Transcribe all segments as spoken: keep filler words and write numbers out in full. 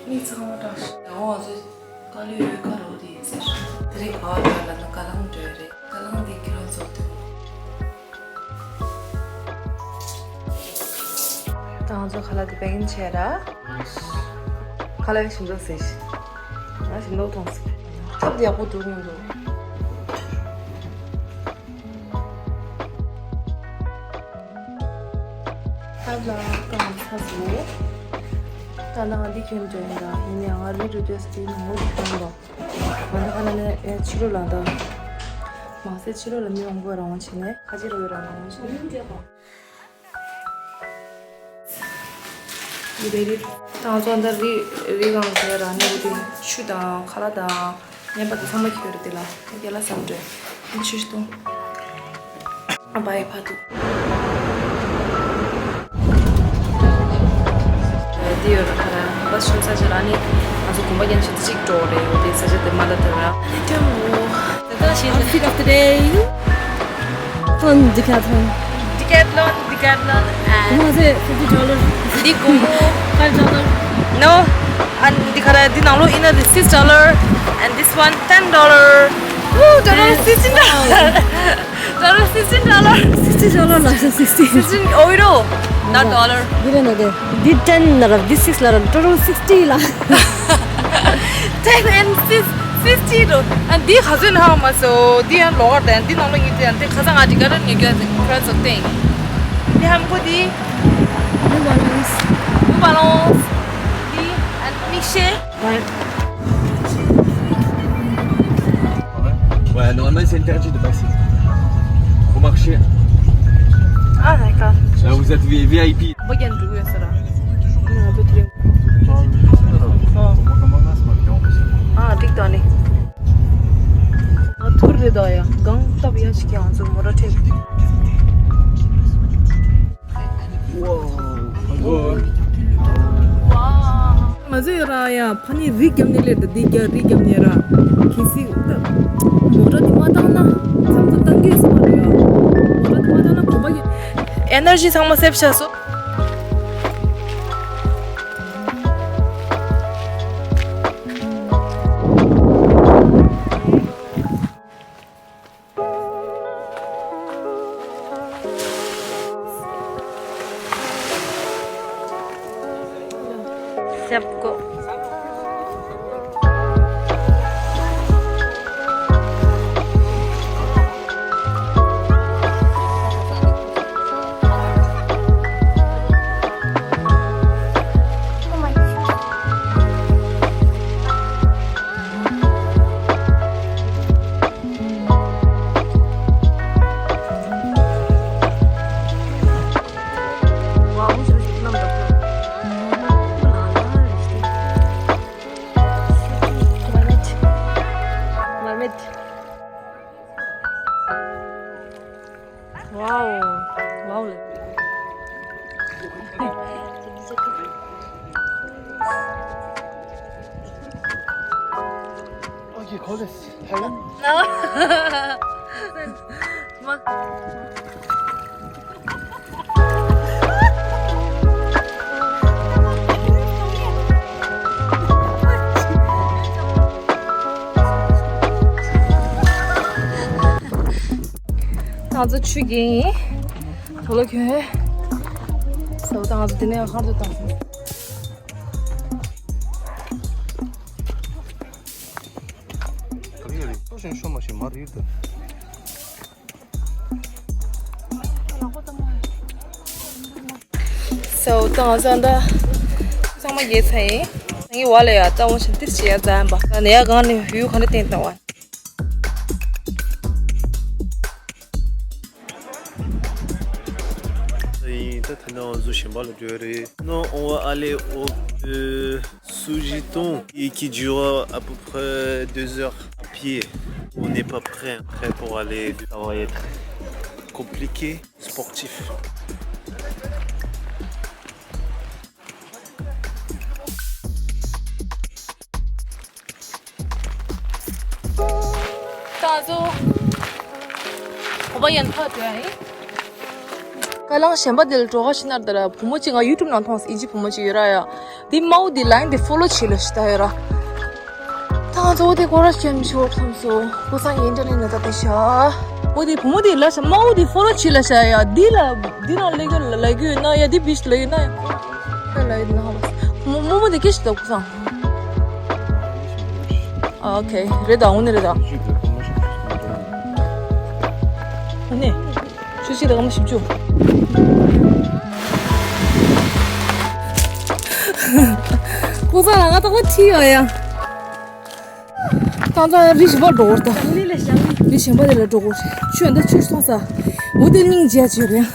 མི་ཚང་མ་དྲག་ཤག་འོ་ང་ཚོ་ཀ་ལོ་ཡོད་ཀ་རོ་དེ་ཡིན་ཟེར། དེ་རིང་ག་བ་འགྲོ་ལབ་ན་ཀ་ལང་འགྲོ་ཡ་རེད། ཀ་ལང་དེ་ཁྱེད་རང་ཚོ་ཐོན། ད་ང་ཚོ་ཁ་ལག་དེ་པེ་ཀིང་བྱས་ར། ཁ་ལག་ཞིམ་མདོག་ཟེར་ཤི། ང་ཞིམ་མདོག་མཐོང་སི། ཐབ་དེ་ཡག་པོ་འདུག་མི་འདུག་ཐབ་ལ་ཀང་ཚ་སུ། ད་ནང་འདི་ཁྱོད་འདྲ་ཡིན་ད། ཡིན་ནའང་ང་རི་རུ་ཏེ་སི་ནང་ལོགས་ཀྱི་ཁྱོད་འདྲ། ང་ད་ཁ་ན་ནས་ཕྱི་རོལ་ལ་ད། མ་ཟད་ཕྱི་རོལ་ལ་མི་མང་པོ་རང་དབང་བྱས་ནས་ཁ་ཆེ་རུ་རང་དབང་བྱས་ནས། འདི་རེད། ད་ང་ཚོ་འདི་རི་རི་སྒང་དེ་ར་ནི་འདི་ཆུ་དང་ཁ་ལག་དང་ཉན་པ་དེ་ཚང་མ་ཁྱེར་རེད་དེ་ལ་རྒྱ་ལ་བསམ་འདྲ་ཆུ་ཞིག་གཏོང་། ཨ་བའི་ཕ་དུ། འདི་ཡོད་ལ་ཁ་ར་བ་ཤུ་ས་ཆ་ར་ནི་ང་ཚོ་གོམ་པ་རྒྱན་ཆུ་གཅིག་འགྲོ་རེད། འོ་དེ་ས་ཆ་དེ་མ་ལ་དེ་ར། ཨ་ནི་ཐོན་མོ། Outfit of the day. From Decathlon. Decathlon, Decathlon, and. How much is it? Fifty dollars. འདི་སྒོར་མོ། Five dollars. No. And འདི་ག་ར་འདི་ནང་ལོགས་ཡིན་ན་འདི་six dollar and this one ten dollar. Woo, total sixteen dollar. Total sixteen dollar. Sixty dollar ལ་sixty. Sixteen euro, not dollar. འདི་རེད་ན་དེ། འདི་ten ལ་ར་འདི་six ལ་ར་total sixty ལ། Ten and six, sixty རོ། ཨ་འདི་ག་ཚོད་ན་ཧ་མ་སོ། འདི་ཡང་ལོག་དང་འདི་ནང་ལོགས་ཉིད་དེ་ཡང་འདི་ཁ་སང་ང་འདི་ག་ར་ཉོས་ཀྱི་ཡང་ཁ་ཚོ་ཏེ། འདི་ཧམ་གོ་འདི། New Balance. New Balance. འདི་ཨ་མིག་ཤེལ། Ouais, normalement c'est interdit de passer au marché. Ah, d'accord. Là vous êtes V- VIP. བ་རྒྱན་འགྲོ་གི་ཡོད་ས་ར། ང་ཚོ་དེ་རིང་། ཨ་འགྲིག་ད་ནི། ཨ་ཐུར་རེད་ད་ཡ། གང་སྟབས་ཡ་ཞིག་ཡང་ཚོ་མོ་ར་ཁྲེལ། ང་ཚོ་ཡོད་ར་ཡ་ཕ་ནི་རི་རྒྱབ་ནས་སླེབས་ད། འདི་རྒྱ་རི་རྒྱབ་ནས་ར། གལ་སྲིད་ད་མོ་ཊ་འདི་མ་བཏང་ན་མཚམས་མཚམས་བཏང་གི་ཡོད་ས་མ་རེད་ཡ། མོ་ཊ་འདི་མ་བཏང་ན་གོམ་པ་གི་ཨེ་ནར་ཇི་ཚང་མ་སེབ་བྱས་སོང་། སེབ་གོ། Wow. Wow. Oh, you call this heaven? No. ང་ཚོ་ཆུ་རྐྱལ་ཡིན། དོ་ལོ་ཁྱོད། ཟོ་ད་ང་ཚོ་དེ་ནས་ཧར་དུ་བཏང་སོང་། So, ད་ང་ཚོ་ད་ཚང་མ་རྒྱལ་ཚར་ཡིན། ངའི་བ་ལ་ཡ་རྩ་བོ་ཞིག་ཏིས་བྱེད་ཡ་རྩ་ཡན་པ། ད་ནས་ཡ་གང་ནས་བུ་ག་ནས་བསྟན་བཏང་བ། ཡིན་ད་ད་ནང་བཟོ་ཞིམ་པ་ལ་འགྲོ་རེད། Non, on va aller au euh, Sougiton et qui durera à peu près deux heures à pied. On n'est pas prêt, hein. Prêt pour aller. Ça va être compliqué, sportif. ད་ཚོ་གོམ་པ་ཡན་ཐག་དེ་ཨེ། ཀ་ལང་གཞན་པ་དེ་ལ་འགྲོ་ག་ཤི་ན་ད་ར་བུ་མོ་གཅིག་ང་ཡུ་ཊུབ་ནང་མཐོང་སོང་། ཨི་ཇིབ་བུ་མོ་གཅིག་ཡོད་ར་ཡ། དེ་མའོ་དེ་ལའིན་དེ་ཕོ་ལོ་བྱེད་ལ་ཤི་ད་ཡོད་ར། ད་ང་ཚོ་དེ་སྐོར་ར་ཅན་ཤོར་བསམ་སོང་། ཁོ་ཚང་ཡིན་འདྲ་ནི་ན་ད་དེ་ཤ། འོ་དེ་བུ་མོ་དེ་ལ་ཤ་མའོ་དེ་ཕོ་ལོ་བྱེད་ལ་ཤ་ཡ། དེ་ལ་དེ་ན་ལེ་གི་ལ་གི་ཡོད་ན་ཡ། དེ་བིཆ་ལ་ཡོད་ན་ཡ། ད་ལ་ཡོད་ན་ཧ་མ་མོ་མོ་དེ་སྐད་ཤི་ད་ཁོ་ཚང་། ཨ་ཨོ་ཁེ། རེད་ད། འོ་ནི་རེད་ད། འོ་ནི། ཆུ་ཤི་ད་ག་མ་ཞིབ་ཆུ། ཁོ་ཚང་ལ་ང་ཏག་ཏག་ཁྲིད་ཡོད་ཡ། ད་ཚང་རི་བཞི་པ་འགྲོ་བར་ད། རི་གཞན་པ་དེ་ལ་འགྲོ་དགོས། ཆུ་འདི་ཆུ་སོང་ས། འོ་དེ་སྙིང་རྗེ་ཆེ་རེད།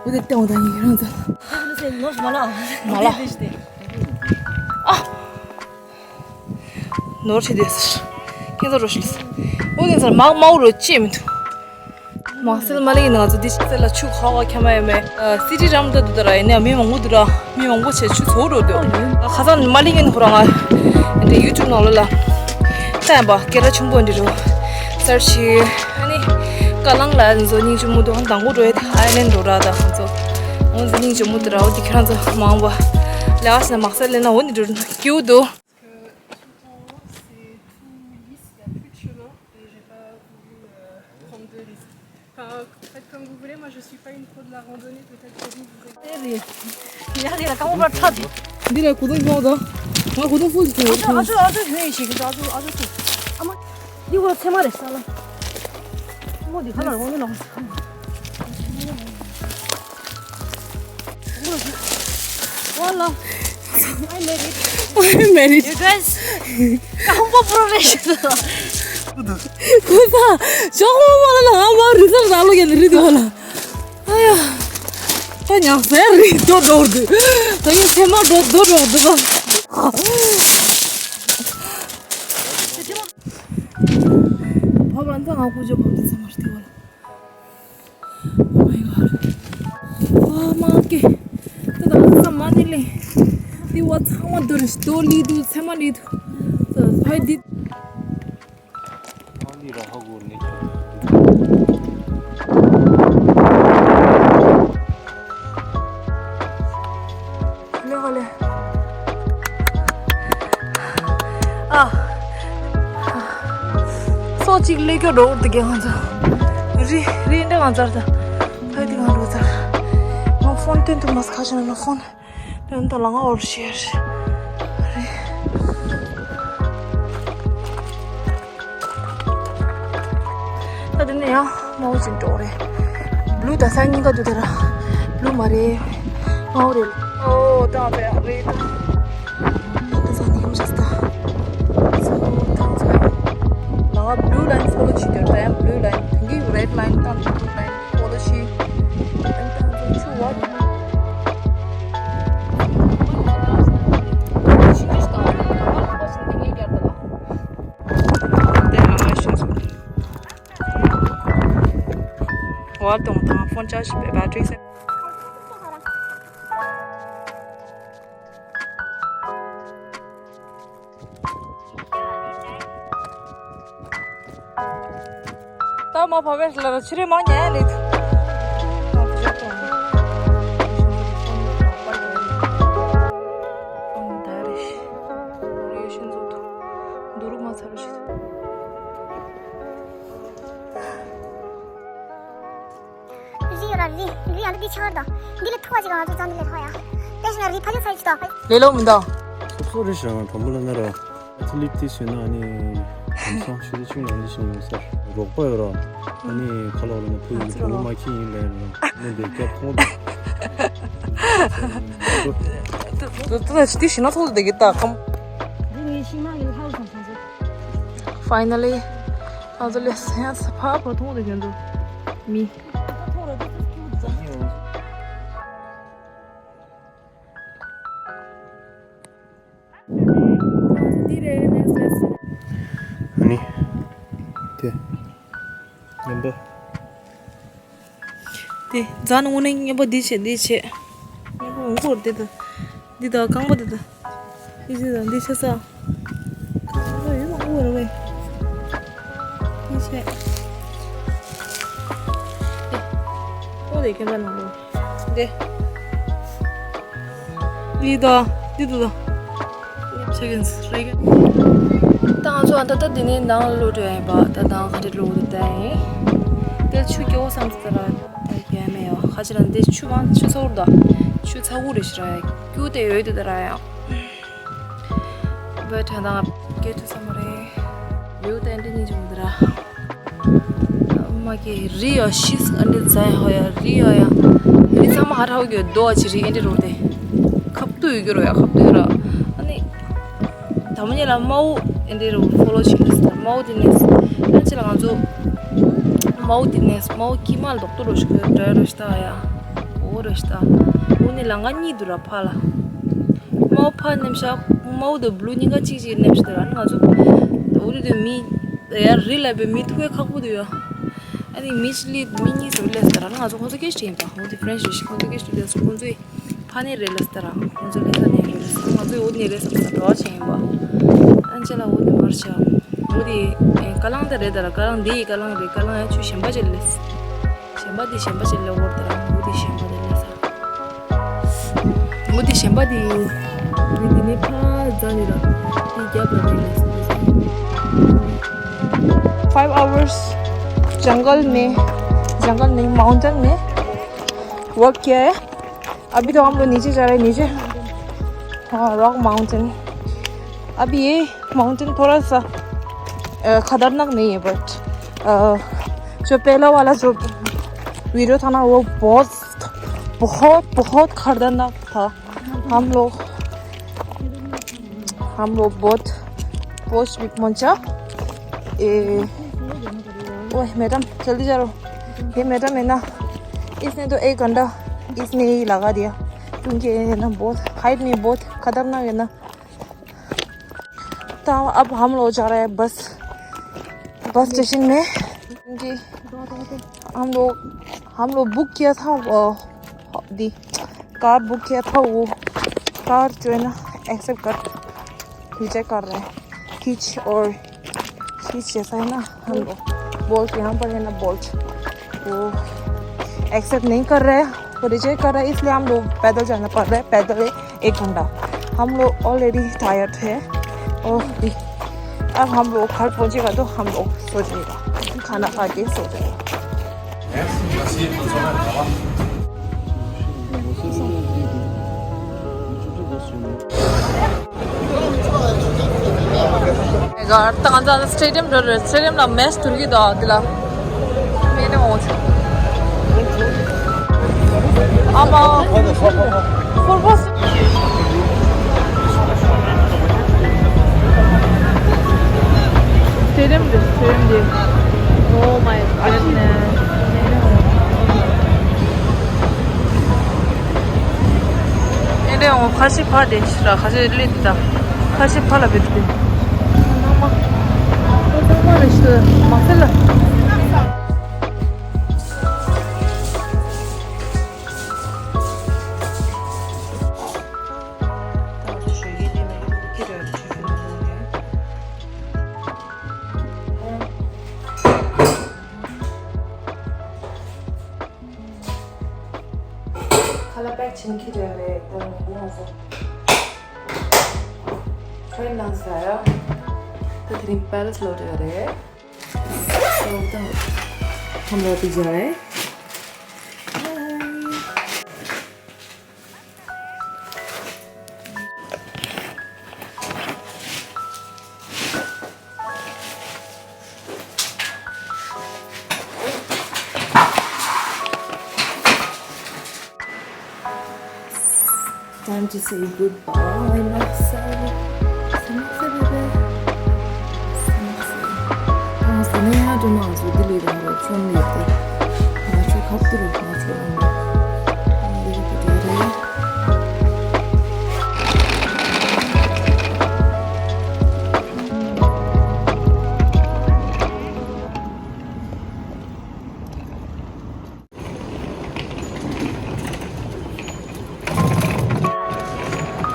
འོ་དེ་ལྟ་འོ་ད་ཡིན་རང་ཚང་། མ་ལ། ཨ། ནོར་ཆེ་དེ་ཟེར། ཁྱེད་ཚོ་རོ་ཤི་ལ་ཟེར། འོ་དེ་ཚར་མག་མའོ་རོ་ཅེས་མི་འདུག་མ་སེལ་མ་ལེ་ཡིན་ང་ཚོ་འདི་ཅིག་སེལ་ལ་ཆུ་ཁ་བ་ཁྱམ་ཡ་མེ། སི་ཊི་རམ་ད་འདུག་ད་ར་ཡིན་ནའི་མི་མང་པོ་འདུག་ར། མི་མང་པོ་བྱས་ཆུ་ཚོ་འགྲོ་འདུག་ཁ་སང་མ་ལེ་ཡིན་ཁོ་རང་ང་འདི་ཡུ་ཊུབ་ནང་ལོ་ལ་ལྟ་ཡིན་པ་སྐད་གྲགས་ཆེན་པོ་འདི་རུ་སར་ཆི་ཨ་ནི་ཀ་ལང་ལ་འཛོ་སྙིང་རྗེ་མོ་འདུག་དང་པོ་འགྲོ་ཡ་དེ་ཨའི་ལན་འགྲོ་ར་ད་ཁོང་ཚོ་འོ་འཛོ་སྙིང་རྗེ་མོ་འདུག་ར། འོ་འདི་ཁྱེད་རང་ཚོ་མང་པོ་ལས་ཀ་བྱས་ན་མ་སེལ་ལེ་ན་འོ་འདི་འགྲོ་སྐྱིད་འདུག Tout en haut, c'est tout lisse, il n'y a plus de chemin et j'ai pas voulu euh, prendre de risques. Enfin, faites comme vous voulez, moi je suis pas une pro de la randonnée, peut-être que vous, vous êtes. ཡ་རེད། ཡ་རེད་ལ་ཀ་མོ་པ་ཁྲ་དེ། འདི་ལ་གོ་དུང་ཡོང་དང་། ང་གོ་དུང་ཧྥུལ་གྱི་ཨ་ཅོ་ཨ་ཅོ་ཨ་ཅོ་ཡོད་ཡིན་ཞིག་ཨ་ཅོ་ཨ་ཅོ་ཨ་ཅོ། ཨ་མ། འདི་གོ་ཚེ་མ་རེད་ས་ལ། མོ་འདི་ཁ་ལ་འོང་ནི་ལ། Voilà. I made it. I made it. You guys, come for professional. ཁོ་ཚ། ཅོག་མོ་མ་ལ་ང་མ་རི་ཟར་ཟ་ལོ་ཡན་རི་དུ་ལ། ཨ་ཡ། ད་ཉག་ཟེར་རི་དོ་འགྲོ་དུ། ད་ཡིན་ཚེ་མ་འགྲོ་དོ་འགྲོ་དུ་ད། བབ་རང་ཚ་ང་ཁུ་ཅོ་བབ་དུ་ཚེ་མ་རི་དུ་ལ། Oh my god. ཨ་མ་ཀེ། ད་ད་ས་མ་ནི་ལེ། དེ་བ་ཚང་མ་དུ་རེ་ཞིག་དོ་ལི་དུ་ཚེ་མ་ལི་དུ། ད་ཕའི་དི། ཨ་ནི་ར་ཧ་གོ་ནི་ཆོ། ལེ་ཧོ་ལེ། ཨ། སོ་གཅིག་ལས་སྐྱོ་འགྲོ་འུར་དུ་རྒྱལ་ང་ཚོ། རི་རི་འདྲ་ང་ཚར་ད། ཕ་དེ་གང་འགྲོ་ཚར། ང་ཕོན་སྟོན་དུ་མ་སྐ་ཞིང་ལ་ཕོན། དོན་དུ་ལ་ང་འོར་ཤེར། རི། ད་དེ་ནས་ཡང་མང་པོ་ཅིག་འགྲོ་རེད། བླུ་ད་ས་གཉིས་ཀ་འདུག་དེ་ར། བླུ་མ་རེད། མང་པོ་རེད། ཨོ་ད་ད་ཡང་རེད་ད། ད་ས་ནི་ཡོང་ཤག་ད། སོ་ད་ཚོ་ཡང་། ལ་ང་བླུ་ལ་ཡིན་ཕོ་ལོ་བྱེད་དེ་ར། ད་ཡང་བླུ་ལ་ཡིན་དེང་གི་རེད་ལ་ཡིན་ད་བླུ་ལ་ཡིན་ཕོ་ལོ་བྱེད། ད་ད་ཚོ་ཆུ་བ། ཤིང་ཤིང་ད་ང་ལ་ཁོ་ཤིང་དེ་ངས་རྒྱབ་ད་ད། དེ་ང་ཤིང་ཚོ། What the fuck? Phone charge battery set. ད་མ་བབས་པའི་ལ་ཕྱི་རེ་མ་ཉལ་ལེ། འདུ་རུ་མ་ཚར་ཞིག་རི་ཡོད་ལ་རི་རི་ཡང་འདི་ཆགས་དང་འདི་ལས་མཐོ་བ་ཞིག་ང་ཚོ་ཙམ་འདི་ལས་མཐོ་ཡ། དེ་བཞིན་རི་ཕ་ཆུ་ཚ་ཞིག་དང་། ལེ་ལོ་མི་འདུག་སོ་སོ་རེ་ཞང་གྲོང་པོ་ལ་ན་ར། ཨ་ཐི་ལིད་དེ་བྱས་ན་ཨ་ནི་དེང་སང་ཆུ་ཚོད་བཅུ་ནང་འདི་བྱས་ཡོང་ས་རོགས་པ་ཡོད་ར། ཨ་ནི་ཁ་ལོ་ར་ན་ཕུ་ཡི་གྲོང་པོ་མ་ཁྱི་ཡིན་ལས་ར་ནི་འདི་སྐྱབས་ཁོང་དང་། དེ་བཞིན་ན་ཚོགས་འདུ་དེ་གི་ད་ཁམ། འདི་ངའི་ཤིང་ནགས་ལས་ལྷག་སོང་སོང་ཚོ། Finally. ང་ཚོ་ལས་སེང་ས་ཕ་བ་མཐོང་དེ་གི་འདུག་མི། འདི་རེད་next restaurant. ཨ་ནི། དེ། མཉམ་པོ། དེ་རྫ་ནང་ནས་མཉམ་པོ་འདི་བྱེད་འདི་བྱེད། མཉམ་པོ་འོང་སྐོར་འདི་དང་། འདི་དང་རྐང་པ་འདི་དང་། འདི་བྱེད་དང་འདི་བྱེད་ས། རྐང་པ་ཡོད་མང་པོ་རེད་བས། འདི་བྱེད། ཨེ། ཨོ་དེ་ཁྱེད་པ་ནང་ལོ། འདི། འདི་དང་འདི་དང་། ད་ང་ཚོ་ཨ་ད་ལྟ་འདི་ནས་ནང་ལོག་འགྲོ་ཡ་ཡིན་པ། ད་ནང་ག་རེ་ལོག་འདུག་ལྟ་ཡིན། དེ་ཆུ་སྐྱོ་བོ་བསམ་ཚུལ་ད་ར་ད་རྒྱ་མེད་ཡ། ཁ་ཅིག་ལ་འདི་ཆུ་བང་ཆུ་ཚ་བོ་ར། ད་ཆུ་ཚ་བོ་རེད་ཤི་ར་ཡ། སྐྱུ་དེ་ཡོད་དེ་ད་ར་ཡ། བོད་དྲན་དང་སྐད་ཐུག་ས་མ་རེད། ཡོད་དེ་འདི་གཉིས་བྱུང་འདི་ར། མ་གི་རི་ཡ་ཤིས་ཨ་འདི་ཛའི་ཧོ་ཡ་རི་ཡ་ཡ། རི་ཚང་མ་ཧ་ཧྲའོ་གི་རྡོ་ཨ་ཅི་རི་ཨེ་འདི་རོ་དེ། ཁབ་ཏུ་ཡོད་གི་རོ་ཡ་ཁབ་ཏུ་ཡོད་ར། ཨ་ནི། ད་མ་ཉེ་ལ་མའོ་ཨེ་འདི་རོ་ཕོ་ལོ་ཆི་ལེས་ད་མའོ་དི་ནེས། ཨ་ཅི་ལ་ང་ཚོ། མའོ་དི་ནེས་མའོ་ཀི་མ་ལ་དོག་ཏུ་རོ་ཤི་གི་ཌ་ར་ཤི་ད་ཡ། འོ་ར་ཤི་ད། འོ་ནི་ལ་ང་གཉིས་དུ་ར་ཕ་ལ། མའོ་ཕ་ནེམ་ཤ། མའོ་དང་བླུ་གཉིས་ཀ་གཅིག་གཅིག་ནེམ་ཤ་དེ་ར་ང་ཚོ། འོ་རི་དུ་མི། ཡ་རི་ལ་བའི་མི་ཐུ་བའི་ཁག་པོ་དུ་ཡ། ཨ་ནི་མི་ཅི་ལི་མི་གཉིས་སུ་ལེས་དེ་ར་ང་ཚོ་ཁོང་ཚོ་སྐད་ཤེས་ཡིན་པ། ཁོང་ཚོ་ཕ་རན་སི་རེད་ཤི། ཁོང་ཚོ་སྐད་ཤེས་དུ་ཡ་སུ་ཁོང་ཚོའི་ཕ་ནི་རེད་ལེས་དེ་ར་ཁོང་ཚོ་ལེས་ས་ནི་རེད་ལེས། ང་ཚོའི་འོ་ནི་རེད་ས་ས་འགྲོ་བ་ཆེ་ཡིན་པ། ཨན་ཅེ་ལ་འོ་ནི་མར་ཤ། འོ་དི་ཀ་ལང་དེ་རེད་དེ་ར་ཀ་ལང་འདི་ཡི་ཀ་ལང་རེད། ཀ་ལང་ཡ་ཆུ་གཞན་པ་ཅིག་ལེས། གཞན་པ་འདི་གཞན་པ་ཅིག་ལེ་བོར་དེ་ར་འོ་དི་གཞན་པ་དེ་ལེས་ས། འོ་དེ་གཞན་པ་དེ། འདི་འདི་ནི་ཕ་རྫ་ནི་ར། འདི་རྒྱབ་ལ་འདི་ལ་སི་འདི་ས། Five hours जंगल में, जंगल नहीं, माउंटेन में वॉक किया है। अभी तो हम लोग नीचे जा रहे हैं, नीचे। हाँ, रॉक माउंटेन। अभी ये माउंटेन थोड़ा सा, अ, खतरनाक नहीं है, बट, अ, जो पहला वाला जो वीडियो था ना, वो बहुत, बहुत, बहुत खतरनाक था। हम लोग, हम लोग बहुत पोस्ट भी पहुंचा। ए, ओए मैडम, जल्दी चलो। ये मैडम है ना, इसने तो एक घंटा इसने ही लगा दिया, क्योंकि ये ना बहुत हाइट में बहुत खतरनाक है ना। तो अब हम लोग जा रहे हैं बस, बस स्टेशन में, क्योंकि हम लोग, हम लोग बुक किया था वो, दी कार बुक किया था, वो कार जो है ना एक्सेप्ट कर, रिजेक्ट कर रहे हैं। हिच और हिच जैसा है ना, हम लोग बोल्ट यहाँ पर है ना, बोल्ट वो एक्सेप्ट नहीं कर रहा है, वो रिजेक्ट कर रहा है, इसलिए हम लोग पैदल जाना पड़ रहा है। पैदल है एक घंटा। हम लोग ऑलरेडी टायर्ड है और भी, अब हम लोग घर पहुँचेगा तो हम लोग सो जाएगा, खाना खा के सो जाएगा। ད་ང་ཚོ་སི་ཊེ་ཌི་ཡམ་འགྲོ་རེད། སི་ཊེ་ཌི་ཡམ་ལ་མེ་ཆི་དུར་གི་འདུག་འདི་ལ། མེ་ནི་འོང་། ཨ་མ། ཕུར་བུ། སི་ཊེ་ཌི་ཡམ་འདི། སི་ཊེ་ཌི་ཡམ་འདི། Oh my goodness. ཨེ་འདྲས་འོང་། ཁ་ཤས་ཕར་དེ་ཕྱི་ར། ཁ་ཤས་ལི་དེ་དང་། ཁ་ཤས་ཕར་ལ་བུད་དེ། ནང་མ། ཁོ་ཚང་མ་རེ་ཞིག་མ་ཟེར་ལ། ཁ་ལག་པེག་བྱེད་མཁན་རེད་རེད། ད་ངས་ལབ་སོང་། ཁྲོས་གནང་ས་ཡ། ད་དེ་རིང་པེ་ལེ་སི་ལོག་འགྲོ་ཡ་རེད། So, ད་ཁམས་ལ་དེ་རྒྱ་རེད། Time to say goodbye, Maksa. Maksa, baby. Maksa. Maksa, ne ya do na zo dili da ro chon le te. Na chu khap tu ro na chu ro.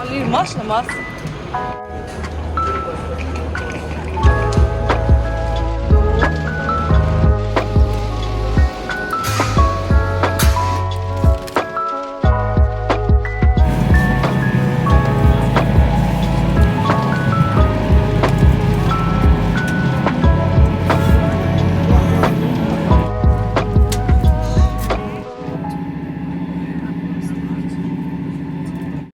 Ali, masz na mas.